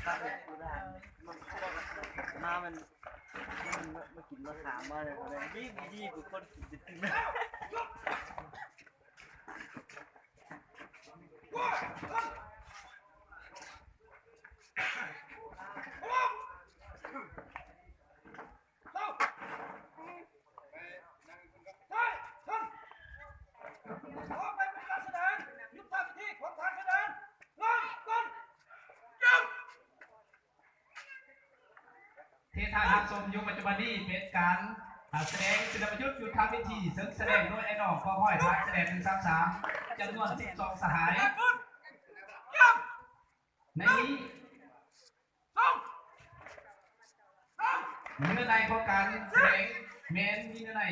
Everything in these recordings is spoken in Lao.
ມາມັນ ມັນມາກິນມາຂາມມາເລີຍ ດີ ດີ ຄືຄົນກິນເປັນຕື່ມ. ທີ່ທ່ານຮັບຊົມຢູ່ປັດຈຸບັນນີ້ເປັນການ ອາ ສະແດງສິລະປະຍຸດຍຸດທະວິທີ ເຊິ່ງສະແດງໂດຍອ້າຍນ້ອງກອງຮ້ອຍ ຖານສະແດງ ໜຶ່ງສາມສາມ ຈຳນວນສິບສອງສະຫາຍ. ໃນນີ້ ເນື້ອໃນຂອງການສະແດງແມ່ນມີເນື້ອໃນ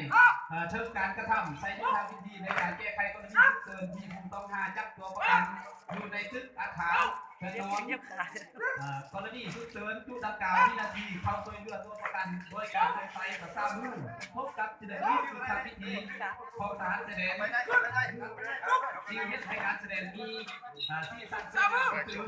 ເອີ ເຖິງການກະທຳໃຊ້ຍຸດທະວິທີໃນການແກ້ໄຂກໍລະນີສຸກເສີນທີ່ຜູ້ຕ້ອງຫາຈັບຕົວປະກັນຢູ່ໃນຕຶກອາຄານເຮືອນນອນ ເອີ ກໍລະນີສຸກເສີນຈຸດດັ່ງກ່າວມີໜ້າທີ່ເຂົ້າຊ່ວຍເຫຼືອຕົວປະກັນໂດຍການໃຊ້ປະຊາມື ພົບກັບເຈົ້າໜ້າທີ່ຢູ່ທາງພິທີຂອງສະຖານຊາຍແດນ ຈຶ່ງເຮັດໃຫ້ການສະແດງມີ ເອີ ສີສັນສວຍງາມຂຶ້ນ.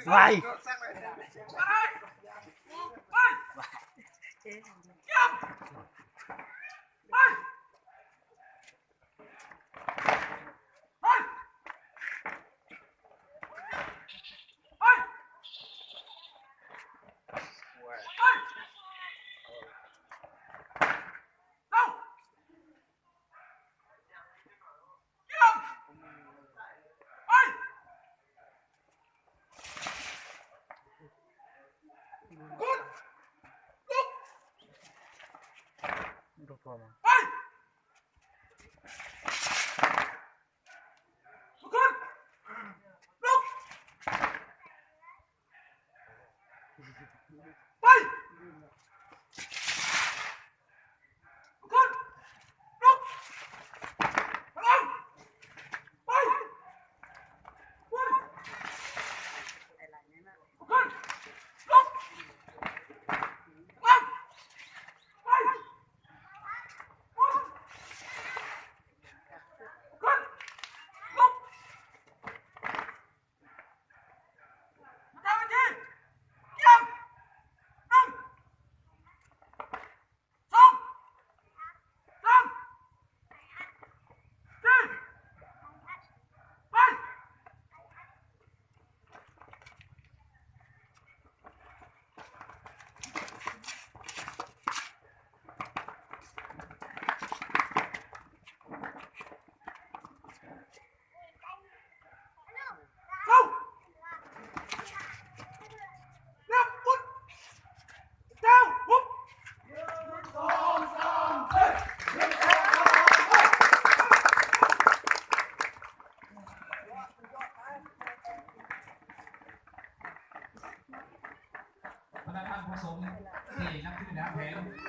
ໄວ